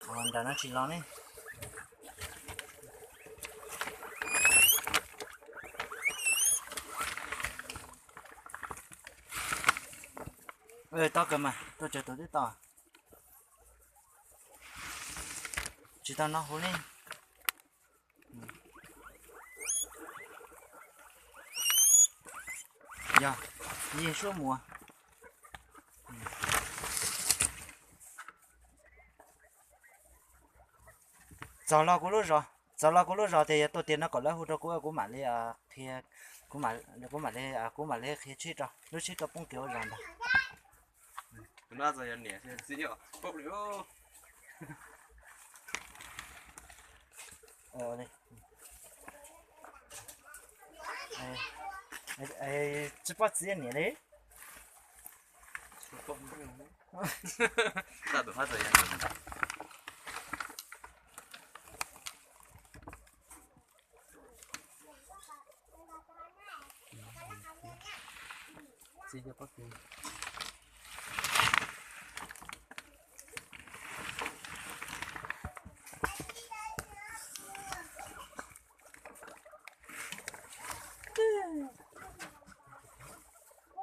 Nram no tsis los ne. Tau kawg mas, tuaj tsawg tus twb tau. Tsis tau no huv ne. Yog, yeej suab mus. Txog los kuv lub zos, txog los kuv lub zos tias yog tuaj tias no kom lawv hu rau kuv, kuv mam li qhia, kuv mam li, kuv mam li qhia tsheb rau, lub tsheb tuaj poob kev ua zog ntag. Tsis pom txiv niam li.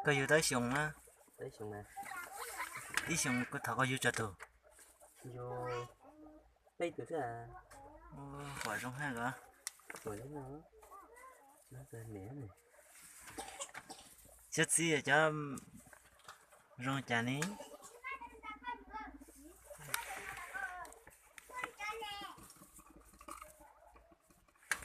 Koj yug tau ib xyoos na? Ib xyoos, koj thov koj yug tsawg tus? Peb tus xwb. Huam zoo heev os. Xyov txiv cov zoo cas ne.